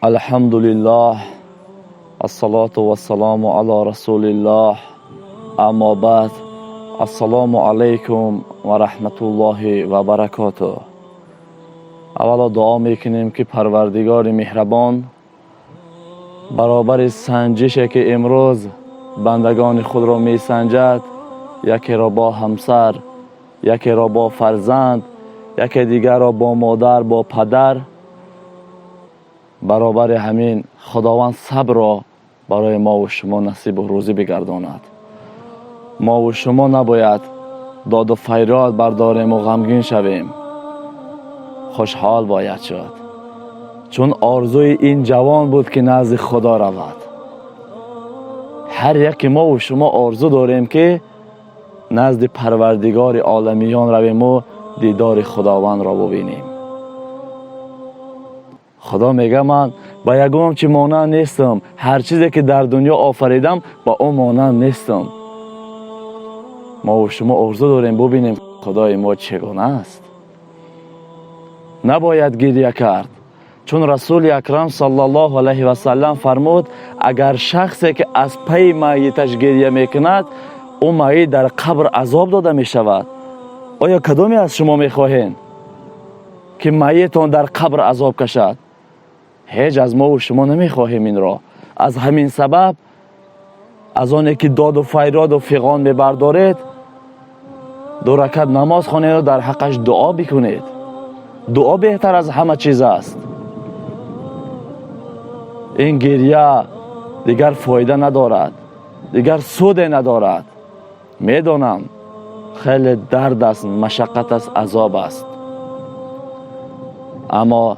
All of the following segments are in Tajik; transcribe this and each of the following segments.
Алҳамдулиллаҳ, ассалоту вассаламу ала расулиллаҳ, аммо баъд, ассалому алайкум ва раҳматуллоҳи ва баракотуҳ. Аввало дуо мекунем, ки Парвардигори меҳрабон баробари санҷише, ки имрӯз бандагони худро месанҷад, якеро бо ҳамсар, якеро бо фарзанд, яке дигарро бо модар, бо падар, баробари ҳамин Худованд сабрро барои мову шумо насибу рӯзӣ бигардонад. Мову шумо набояд доду фарёд бардорему ғамгин шавем, хушҳол бояд шуд, чун орзуи ин ҷавон буд, ки назди Худо равад. Ҳар яке мову шумо орзу дорем, ки назди Парвардигори оламиён равему дидори Худовандро бубинем. Худо мега: «Ман ба ягон чи монанд нестам, ҳар чизе ки дар дунё офаридам, ба ӯ монанд нестам». Мову шумо орзу дорем бубинем, Худои мо чӣ гуна аст. Набояд гиря кард, чун Расули Акрам саллаллоҳу алайҳи васаллам фармуд: «Агар шахсе, ки аз пайи майиташ гиря мекунад, ӯ майит дар қабр азоб дода мешавад». Оё кадоме аз шумо мехоҳед, ки майитон дар қабр азоб кашад? Ҳеҷ аз мову шумо намехоҳем инро. Аз ҳамин сабаб, аз оне ки доду фарёду фиғон мебардоред, ду ракат намоз хонеду дар ҳаққаш дуо бикунед. Дуо беҳтар аз ҳама чиз аст. Ин гиря дигар фоида надорад, дигар суде надорад. Медонам, хеле дард аст, машаққат аст, азоб аст, аммо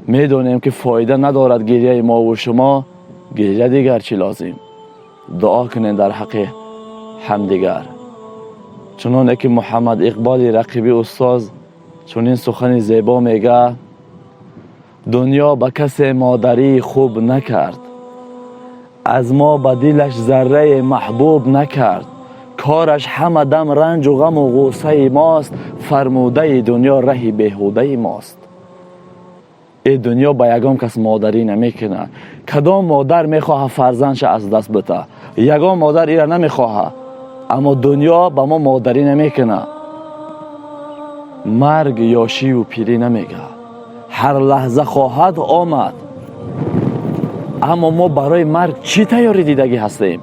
медонем, ки фоида надорад гиряи мову шумо. Гиря дигар чӣ лозим? Дуо кунем дар ҳаққи ҳамдигар, чуноне ки Муҳаммад Иқболи Рақибӣ устоз чунин сухани зебо мега: «Дунё ба касе модарии хуб накард, аз мо ба дилаш заррае маҳбуб накард. Кораш ҳама дам ранҷу ғаму ғуссаи мост, фармудаи дунё раҳи беҳудаи мост». Э, дунё ба ягон кас модарӣ намекунад. Кадом модар мехоҳад фарзандша аз даст бита? Ягон модар ира намехоҳад, аммо дунё ба мо модарӣ намекунад. Марг ёшиву пирӣ намега, ҳар лаҳза хоҳад омад. Аммо мо барои марг чӣ тайёрӣ дидагӣ ҳастем?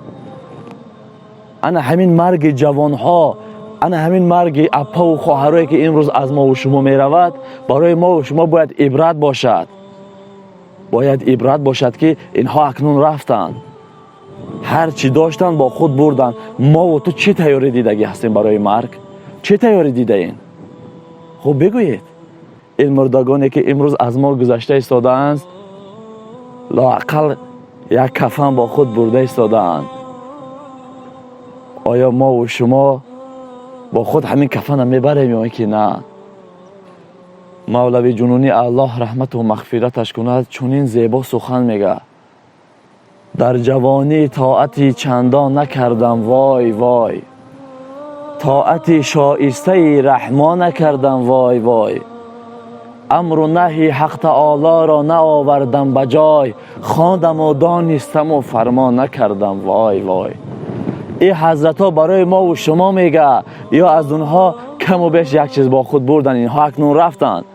Ана ҳамин марги ҷавонҳо, ана ҳамин марги апаву хоҳарое, ки имрӯз аз мову шумо меравад, барои мову шумо бояд ибрат бошад. Бояд ибрат бошад, ки инҳо акнун рафтанд, ҳар чӣ доштанд, бо худ бурданд. Мову ту чӣ тайёрӣ дидагӣ ҳастем барои марг? Чӣ тайёрӣ дидаем? Хуб, бигӯед. Ин мурдагоне, ки имрӯз аз мо гузашта истодаанд, лоақал як кафан бо худ бурда истодаанд. Оё мову шумо бо худ ҳамин кафана мебарем ё ин ки на? Мавлави Ҷунунӣ, Аллоҳ раҳмату мағфираташ кунад, чунин зебо сухан мега: «Дар ҷавонӣ тоати чандон накардам, вой вой, тоати шоистаи Раҳмон накардам, вой вой. Амру наҳи Ҳақ Таолоро наовардам ба ҷой, хондаму донистаму фармон накардам, вой вой». Ин ҳазратҳо барои мову шумо мега, ё аз онҳо каму беш як чиз бо худ бурданд, инҳо акнун рафтанд.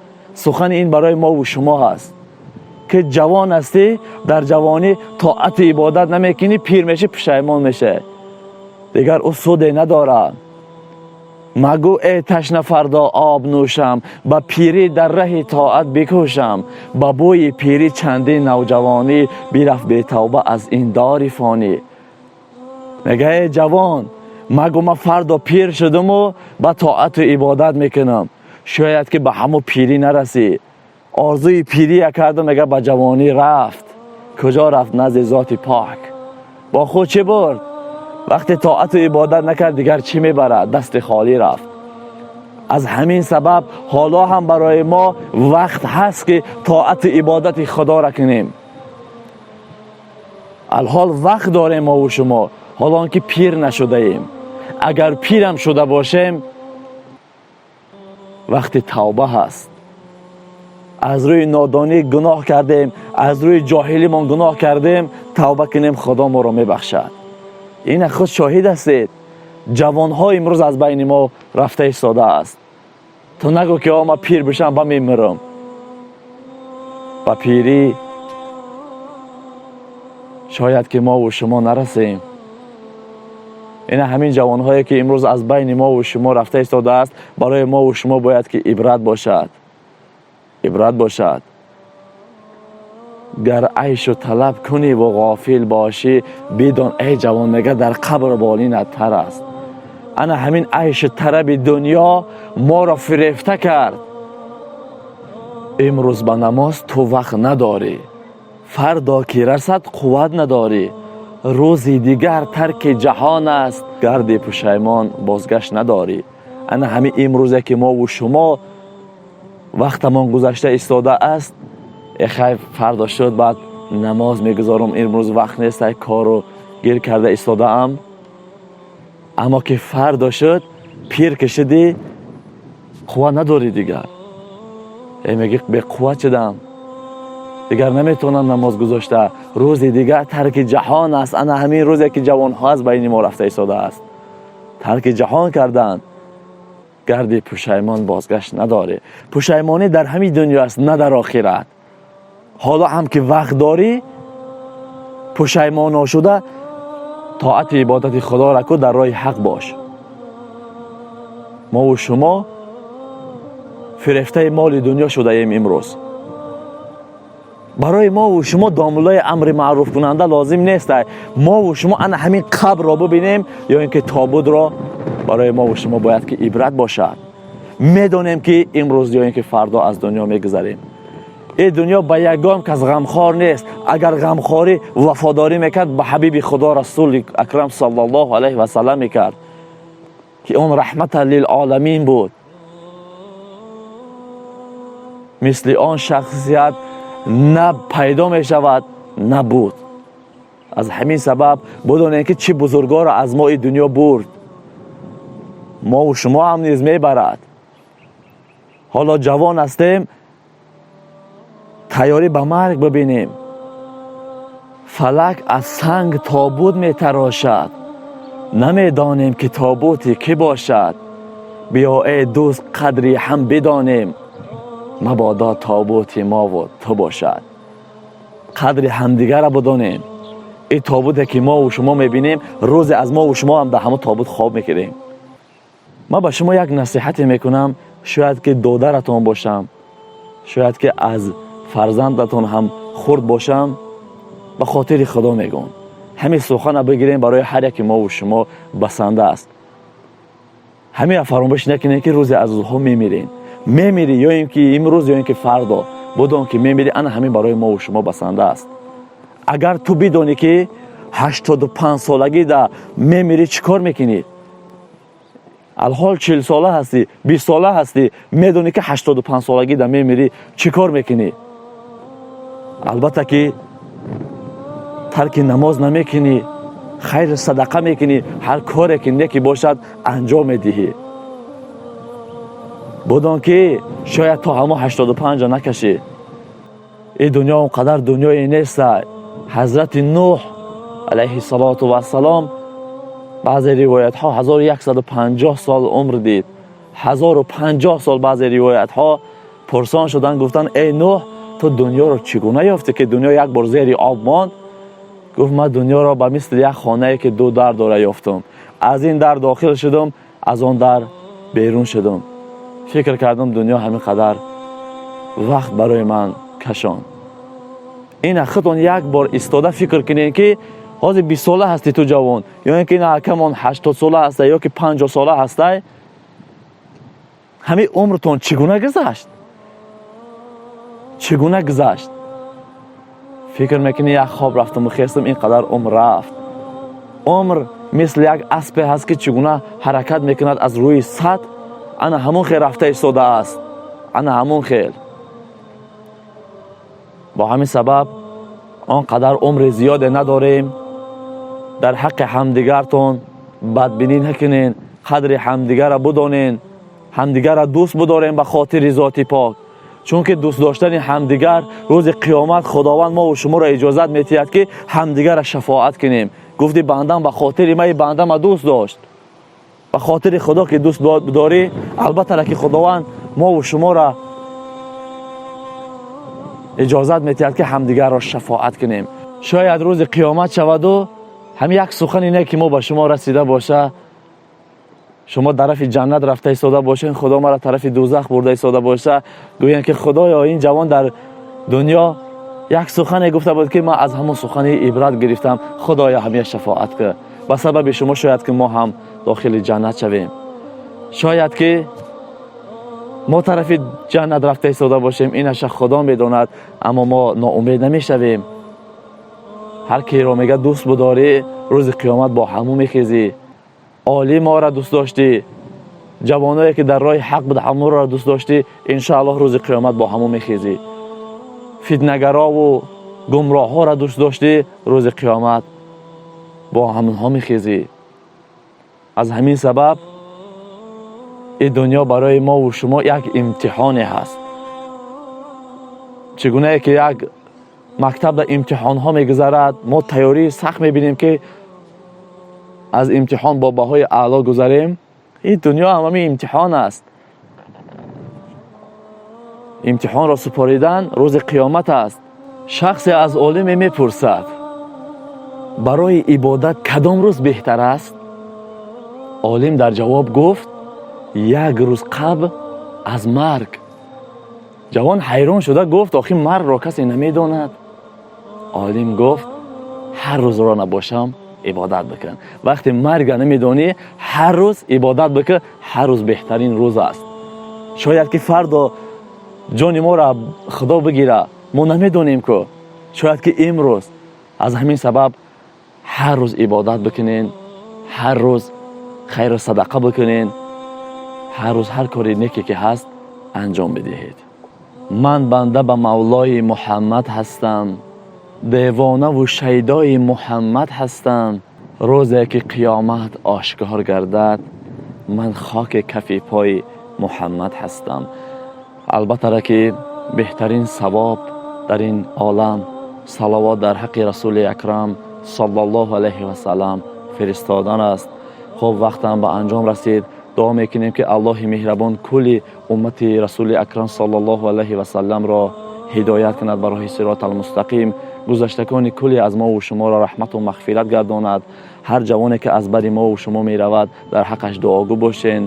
Сухани ин барои мову шумо ҳаст, ки ҷавон ҳастӣ, дар ҷавонӣ тоату ибодат намекунӣ, пир мешӣ, пушаймон мешавӣ, дигар ӯ суде надорад. Магӯ: «Э ташна, фардо об нӯшам, ба пирӣ дар раҳи тоат бикӯшам». Ба бӯи пирӣ чандин навҷавонӣ бирафт бетавба аз ин дори фонӣ. Мега: «Э ҷавон, магӯ: ман фардо пир шудуму ба тоату ибодат мекунам». Шояд ки ба ҳамун пирӣ нарасӣ. Орзуи пирия карду, мега, ба ҷавонӣ рафт. Куҷо рафт? Назди Зоти Пок. Бо худ чӣ бурд? Вақте тоату ибодат накард, дигар чӣ мебарад? Дасти холӣ рафт. Аз ҳамин сабаб ҳоло ҳам барои мо вақт ҳаст, ки тоату ибодати Худоро кунем. Алҳол вақт дорем мову шумо, ҳолон ки пир нашудаем. Агар пирам шуда бошем, вақти тавба ҳаст. Аз рӯи нодонӣ гуноҳ кардем, аз рӯи ҷоҳилимон гуноҳ кардем, тавба кунем, Худо моро мебахшад. Ина худ шоҳид ҳастед, ҷавонҳо имрӯз аз байни мо рафта истодааст. Ту нагӯ ки о, ман пир бишам ба мемирам. Ба пирӣ шояд ки мову шумо нарасем. Ина ҳамин ҷавонҳое ки имрӯз аз байни мову шумо рафта истодааст, барои мову шумо бояд ки ибрат бошад, ибрат бошад. Гар айшу талаб куниву ғофил бошӣ, бидон эй ҷавон, мега, дар қабр болинат тар аст. Ана ҳамин айшу тараби дунё моро фирефта кард. Имрӯз ба намоз ту вақт надорӣ, фардо ки расад, қувват надорӣ. Рӯзи дигар тарки ҷаҳон аст, гарди пушаймон бозгашт надорӣ. Ана ҳамин имрӯзе ки мову шумо вақтамон гузашта истодааст, эхай, фардо шуд, баъд намоз мегузорам, имрӯз вақт нест, ай кору гир карда истодаам. Аммо ки фардо шуд, пир ки шудӣ, қувват надорӣ дигар. Э, мегӣ, беқувват шудам, дигар наметавонам намоз гузошта. Рӯзи дигар тарки ҷаҳон аст. Ана ҳамин рӯзе ки ҷавонҳо аз байни мо рафта истодааст, тарки ҷаҳон карданд, гарди пушаймон бозгашт надорӣ. Пушаймонӣ дар ҳамин дунё аст, на дар охират. Ҳоло ҳам ки вақт дорӣ, пушаймон ношуда, тоати ибодати Худоро ку, дар роҳи ҳақ бош. Мову шумо фирефтаи моли дунё шудаем. Имрӯз барои мову шумо домуллои амри маъруфкунанда лозим нест. Мову шумо ана ҳамин қабрро бибинем ё ин ки тобудро, барои мову шумо бояд ки ибрат бошад. Медонем ки имрӯз ё ин ки фардо аз дунё мегузарем. Ин дунё ба ягон кас ғамхор нест. Агар ғамхорӣ, вафодорӣ мекард, ба ҳабиби Худо, Расули Акрам саллаллоҳу алайҳи васаллам мекард, ки он раҳмата лилоламин буд. Мисли он шахсият на пайдо мешавад, на буд. Аз ҳамин сабаб бидонем, ки чӣ бузургоро аз мо и дунё бурд, мову шумо ҳам низ мебарад. Ҳоло ҷавон ҳастем, тайёрӣ ба марг бибинем. Фалак аз санг тобут метарошад, намедонем, ки тобути кӣ бошад. Биё, эй дӯст, қадри ҳам бидонем, мабодо тобути мову ту бошад. Қадри ҳамдигарро бидонем. Ин тобуте ки мову шумо мебинем, рӯзе аз мову шумо ҳам дар ҳамон тобут хоб мекунем. Ман ба шумо як насиҳате мекунам. Шояд ки додаратон бошам, шояд ки аз фарзандатон ҳам хурд бошам, ба хотири Худо мегӯм, ҳамин сухана бигирем, барои ҳар яке мову шумо басанда аст. Ҳамина фаромӯш накунем, ки рӯзе аз рӯзҳо мемирем. Мемирӣ, ё ин ки имрӯз, ё ин ки фардо, бидон, ки мемирӣ. Ана ҳамин барои мову шумо басанда аст. Агар ту бидонӣ, ки 85 солагида мемирӣ, чӣ кор мекунӣ? Алҳол 40 сола ҳастӣ, 20 сола ҳастӣ, медонӣ, ки 85 солагида мемирӣ, чӣ кор мекунӣ? Албатта ки тарки намоз намекунӣ, хайр садақа мекунӣ, ҳар коре ки неки бошад, анҷом медиҳӣ. Будон, ки шояд то ҳамо 85-а накашӣ. Ин дунё он қадар дунёе неста. Ҳазрати Нуҳ алайҳиссалоту вассалом, баъзе ривоятҳо 1150 сол умр дид, 1050 сол баъзе ривоятҳо. Пурсон шуданд, гуфтанд: «Эй Нуҳ, ту дунёро чӣ гуна ёфтӣ, ки дунё як бор зери об монд?» Гуфт: «Ман дунёро ба мисли як хонае, ки ду дар дора, ёфтум. Аз ин дар дохил шудум, аз он дар берун шудум. Фикр кардам, дунё ҳамин қадар вақт барои ман кашон». Ина худтон як бор истода фикр кунед, ки ҳозир 20 сола ҳастӣ ту, ҷавон, ё ин ки ина акамон 80 сола ҳастай, ё ки 50 сола ҳастай. Ҳамин умртон чӣ гуна гузашт, чӣ гуна гузашт? Фикр мекунӣ, як хоб рафтаму хестам, ин қадар умр рафт. Умр мисли як аспе ҳаст, ки чӣ гуна ҳаракат мекунад аз рӯи сатҳ, ана ҳамон хел рафта истодааст, ана ҳамон хел. Бо ҳамин сабаб он қадар умри зиёде надорем. Дар ҳаққи ҳамдигартон бадбинӣ накунен, қадри ҳамдигарро бидонен, ҳамдигарро дӯст бидорем ба хотири зоти пок. Чунки дӯст доштани ҳамдигар, рӯзи қиёмат Худованд мову шуморо иҷозат метиҳад, ки ҳамдигарро шафоат кунем. Гуфти бандам ба хотири ман бандама дӯст дошт. Ба хотири Худо ки дӯст дорӣ, албатта ки Худованд мову шуморо иҷозат метиҳад, ки ҳамдигарро шафоат кунем. Шояд рӯзи қиёмат шаваду ҳамин як сухани не ки мо ба шумо расида боша, шумо тарафи ҷаннат рафта истода бошед, Худо маро тарафи дӯзах бурда истода боша, гӯянд, ки худоё, ин ҷавон дар дунё як сухане гуфта буд, ки ман аз ҳамон сухани ибрат гирифтам, худоё, ҳамия шафоат кун. Ба сабаби шумо шояд ки мо ҳам дохили ҷаннат шавем. Шояд ки мо тарафи ҷаннат рафта истода бошем, инаша Худо медонад, аммо мо ноумед намешавем. Ҳар киро мега дӯст будорӣ, рӯзи қиёмат бо ҳамун мехезӣ. Олиморо дӯст доштӣ, ҷавоное ки дар роҳи ҳақ буд, ҳамонро дӯст доштӣ, иншоаллоҳ, рӯзи қиёмат бо ҳамун мехезӣ. Фитнагарову гумроҳҳоро дӯст доштӣ, рӯзи қиёмат бо ҳамонҳо мехезӣ. Аз ҳамин сабаб ин дунё барои мову шумо як имтиҳоне ҳаст. Чӣ гунае ки як мактаб дар имтиҳонҳо мегузарад, мо тайёрии сахт мебинем, ки аз имтиҳон бо баҳои аъло гузарем, ин дунё ҳам ҳамин имтиҳон аст. Имтиҳонро супоридан рӯзи қиёмат аст. Шахсе аз олиме мепурсад: барои ибодат кадом рӯз беҳтар аст? Олим дар ҷавоб гуфт: як рӯз қабл аз марг. Ҷавон ҳайрон шуда гуфт: охир маргро касе намедонад. Олим гуфт: ҳар рӯзро набошам, ибодат бикун. Вақте марга намедонӣ, ҳар рӯз ибодат бикун, ҳар рӯз беҳтарин рӯз аст. Шояд ки фардо ҷони моро Худо бигира, мо намедонем ку, шояд ки имрӯз. Аз ҳамин сабаб ҳар рӯз ибодат бикунен, ҳар рӯз хайру садақа бикунен, ҳар рӯз ҳар кори неке ки ҳаст, анҷом бидиҳед. Ман банда ба Мавлои Муҳаммад ҳастам, девонаву шайдои Муҳаммад ҳастам. Рӯзе ки қиёмат ошкор гардад, ман хоки кафи пои Муҳаммад ҳастам. Албатта ки беҳтарин савоб дар ин олам салавот дар ҳаққи Расули Акрам саллаллоҳу алайҳи васалам фиристодан аст. Хуб, вақтам ба анҷом расид. Дуо мекунем, ки Аллоҳи меҳрабон кулли уммати Расули Акрам саллаллоҳу алайҳи васалламро ҳидоят кунад ба роҳи сироти алмустақим, гузаштагони кулли аз мову шуморо раҳмату мағфират гардонад. Ҳар ҷавоне ки аз бари мову шумо меравад, дар ҳаққаш дуогӯ бошен.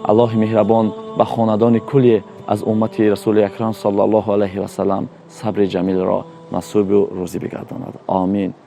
Аллоҳи меҳрабон ба хонадони кулли аз уммати Расули Акрам саллаллоҳу алайҳи васалам сабри ҷамилро насибу рӯзӣ бигардонад. Омин.